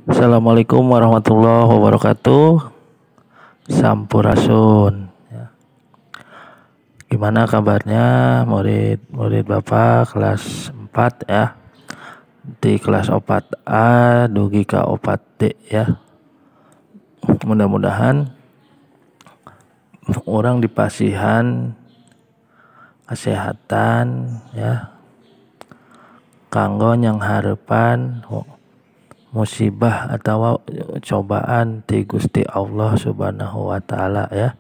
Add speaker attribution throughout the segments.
Speaker 1: Assalamualaikum warahmatullahi wabarakatuh. Sampurasun. Gimana kabarnya murid-murid Bapak kelas 4 ya? Di kelas 4A dugi ka 4D ya. Mudah-mudahan orang dipasihan kesehatan ya, kanggo nyanghareupan musibah atau cobaan ti Gusti Allah Subhanahu wa taala ya.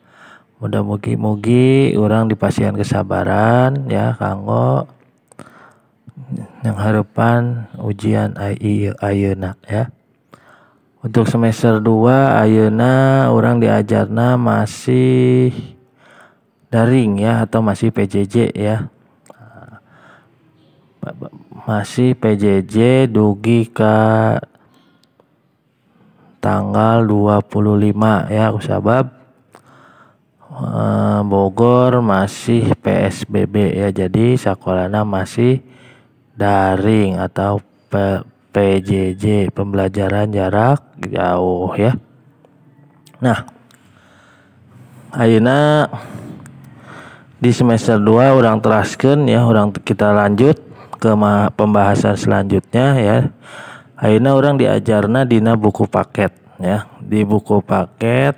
Speaker 1: Mudah-mugi orang dipasihan kesabaran ya kanggo nyanghareupan ujian ayeuna ya. Untuk semester 2 ayeuna orang diajarna masih daring ya, atau masih PJJ ya. Masih PJJ dugi ka tanggal 25 ya, kusabab Bogor masih PSBB ya, jadi sekolahnya masih daring atau PJJ, pembelajaran jarak jauh ya. Nah, ayeuna di semester 2 orang teraskeun ya, orang kita lanjut ke pembahasan selanjutnya ya. Ayeuna orang diajarna dina buku paket ya. Di buku paket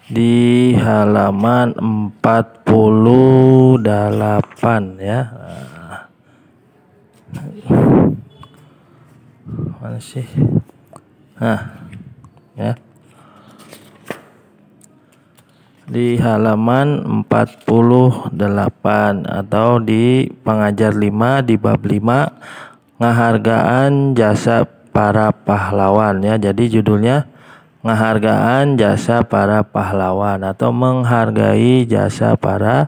Speaker 1: di halaman 48 ya. Mana sih? Nah, ya. Di halaman 48 atau di pengajar 5 di bab 5 ngahargaan jasa para pahlawan ya. Jadi judulnya ngahargaan jasa para pahlawan atau menghargai jasa para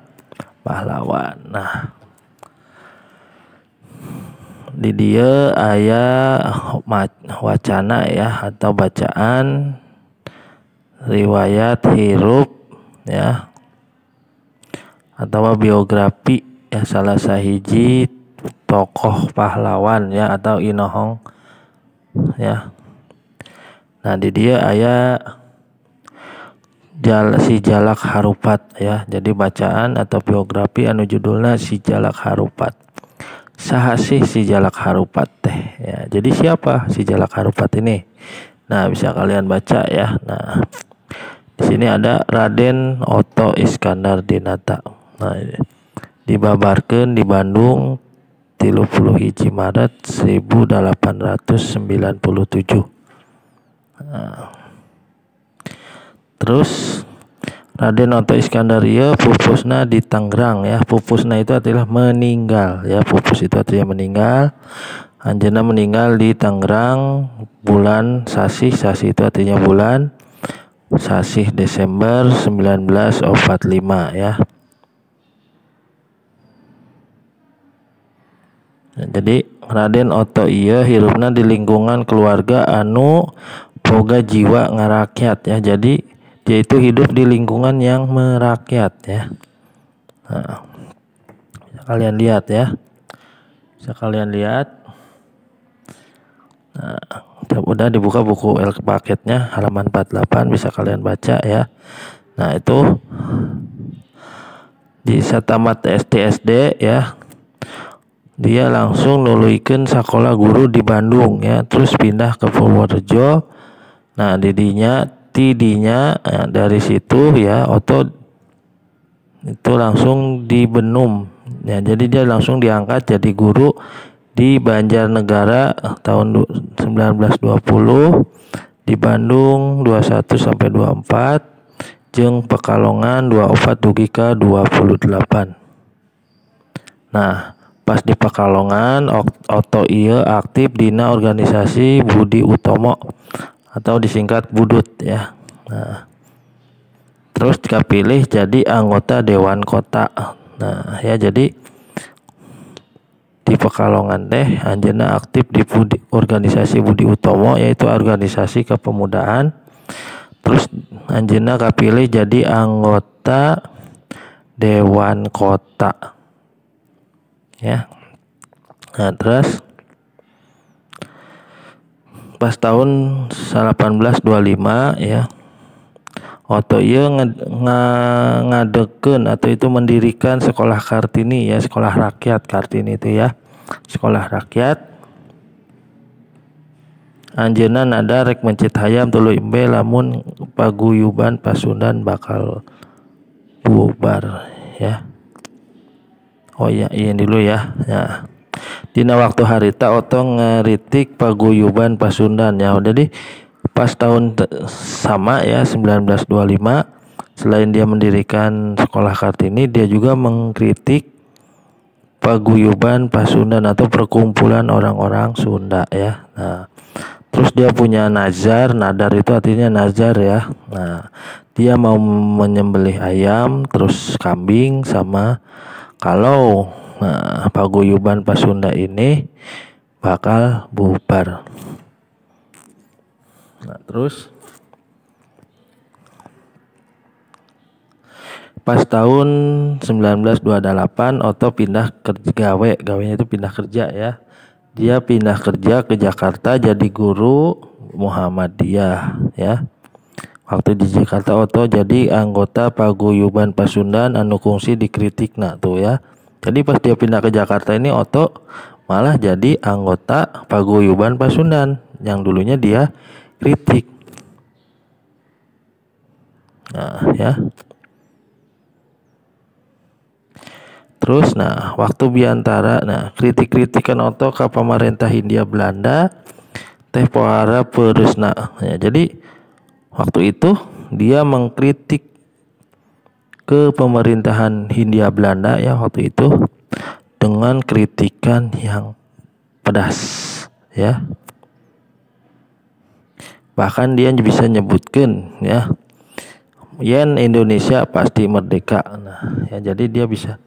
Speaker 1: pahlawan. Nah, di dia aya wacana ya atau bacaan riwayat hirup ya atau biografi ya salah sahiji tokoh pahlawan ya atau inohong ya. Nah, di dia aya si Jalak Harupat ya. Jadi bacaan atau biografi anu judulna si Jalak Harupat. Saha sih si Jalak Harupat teh ya. Jadi siapa si Jalak Harupat ini? Nah, bisa kalian baca ya. Nah, di sini ada Raden Otto Iskandar Dinata. Nah, dibabarkeun di Bandung 31 Maret 1897. Nah, terus Raden Otto Iskandar ieu pupusna di Tangerang ya. Pupusna itu artinya meninggal ya. Pupus itu artinya meninggal. Anjeunna meninggal di Tangerang bulan Sasih. Sasih itu artinya bulan. Sasih Desember 1945 ya. Nah, jadi Raden Otto ieu hirupna di lingkungan keluarga anu boga jiwa ngarakyat ya. Jadi dia itu hidup di lingkungan yang merakyat ya. Nah, bisa kalian lihat ya. Bisa kalian lihat. Nah, udah dibuka buku L paketnya halaman 48 bisa kalian baca ya. Nah, itu di satamat SD ya. Dia langsung nuluykeun sakola guru di Bandung ya, terus pindah ke Purworejo. Nah, didinya tidinya ya, dari situ ya Otto itu langsung dibenum ya, jadi dia langsung diangkat jadi guru di Banjarnegara tahun 1920, di Bandung 21 sampai 24, jeung Pekalongan 24 dugi ka 28. Nah, pas di Pekalongan Otto ieu aktif dina organisasi Budi Utomo atau disingkat Budut ya. Nah, terus dipilih jadi anggota Dewan Kota. Nah, ya jadi di Pekalongan teh anjeunna aktif di organisasi Budi Utomo, yaitu organisasi kepemudaan. Terus anjeunna kapilih jadi anggota Dewan Kota ya. Nah, terus Pas tahun 1825 ya, Otto ieu ngadekeun atau itu mendirikan sekolah Kartini ya, sekolah rakyat Kartini itu ya, sekolah rakyat. Anjeunna nada rek mencit hayam tuluy embe lamun paguyuban Pasundan bakal bubar ya. Oh iya, ini dulu ya. Ya. Dina waktu harita Otto ngeritik paguyuban Pasundan ya. Jadi pas tahun sama ya 1925, selain dia mendirikan sekolah Kartini, dia juga mengkritik paguyuban Pasundan atau perkumpulan orang-orang Sunda ya. Nah, terus dia punya nazar, nadar itu artinya nazar ya. Nah, dia mau menyembelih ayam, terus kambing, sama kalau nah, paguyuban Pasunda ini bakal bubar. Nah, terus pas tahun 1928 Otto pindah kerja, gawenya itu pindah kerja ya. Dia pindah kerja ke Jakarta jadi guru Muhammadiyah ya. Waktu di Jakarta Otto jadi anggota paguyuban Pasundan anu kungsi dikritik nah tuh ya. Jadi pas dia pindah ke Jakarta ini Otto malah jadi anggota paguyuban Pasundan yang dulunya dia kritik. Nah ya. Terus nah waktu biantara nah kritik-kritikan Otto ke pemerintah Hindia Belanda teh pohara peurusna ya. Jadi waktu itu dia mengkritik ke pemerintahan Hindia Belanda ya waktu itu dengan kritikan yang pedas ya. Bahkan dia bisa nyebutkan ya, yen Indonesia pasti merdeka. Nah, ya jadi dia bisa,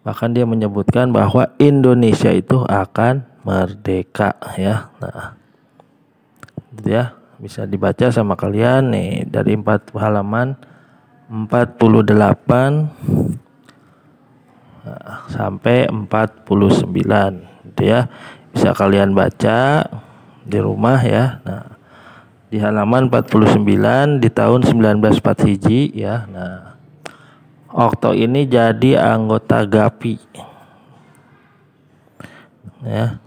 Speaker 1: bahkan dia menyebutkan bahwa Indonesia itu akan merdeka ya. Nah, gitu ya, bisa dibaca sama kalian nih dari 4 halaman 48 sampai 49 gitu ya. Bisa kalian baca di rumah ya. Nah, di halaman 49 di tahun 1941 ya. Nah, Otto ini jadi anggota GAPI ya.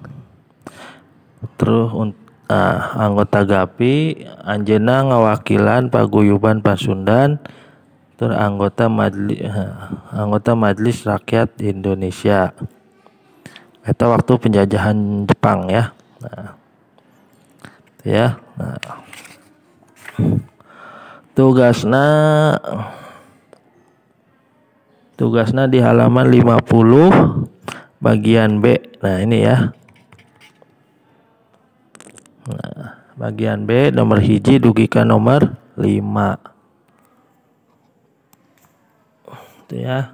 Speaker 1: Terus nah, anggota GAPI anjeunna ngawakilan paguyuban Pasundan, terus anggota Majelis Rakyat Indonesia. Itu waktu penjajahan Jepang ya. Nah, ya. Nah, tugasna di halaman 50 bagian B. Nah, ini ya. Nah, bagian B nomor 1 dugi ka nomor 5. Itu ya.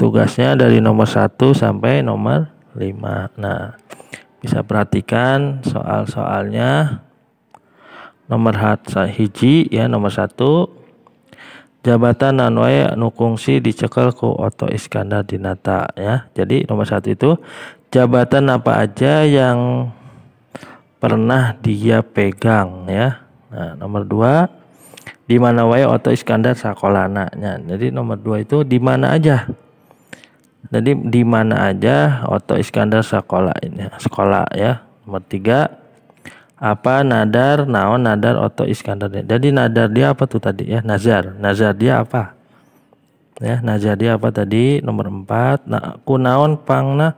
Speaker 1: Tugasnya dari nomor 1 sampai nomor 5. Nah, bisa perhatikan soal-soalnya. Nomor 1 ya, nomor 1 jabatan naon wae nu kungsi dicekel ku Otto Iskandar Dinata ya. Jadi nomor 1 itu jabatan apa aja yang pernah dia pegang ya. Nah, nomor 2 di mana wae Otto Iskandar sakolana. Jadi nomor 2 itu di mana aja. Jadi di mana aja Otto Iskandar sekolah ini, sekolah ya. Nomor 3 apa nadar naon nadar Otto Iskandar. Jadi nadar dia apa tuh tadi ya? Nazar. Nazar dia apa? Ya, nazar dia apa tadi? Nomor 4, nah, kunaon pangna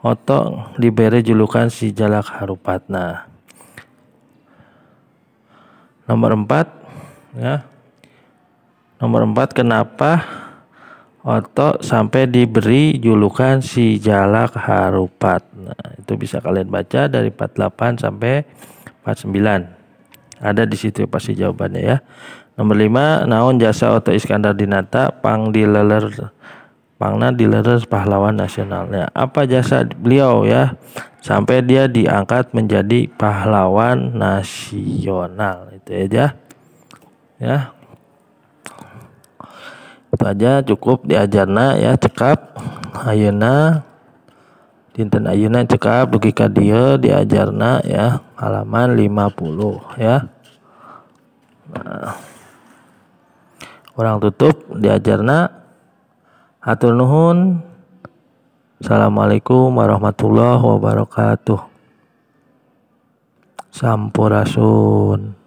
Speaker 1: Otto diberi julukan si Jalak Harupat. Nah, nomor 4 ya. Nomor 4 kenapa Otto sampai diberi julukan si Jalak Harupat. Nah, itu bisa kalian baca dari 48 sampai 49. Ada di situ pasti jawabannya ya. Nomor 5, naon jasa Otto Iskandar Dinata pang dileler pangna dileler pahlawan nasional. Ya, apa jasa beliau ya sampai dia diangkat menjadi pahlawan nasional. Itu aja ya. Itu aja cukup diajarna ya, cekap ayeuna Dinten ayeuna cekap dugi ka dieu diajarna ya, halaman 50 ya. Nah, urang tutup diajarna. Hatur nuhun. Assalamualaikum warahmatullahi wabarakatuh. Sampurasun.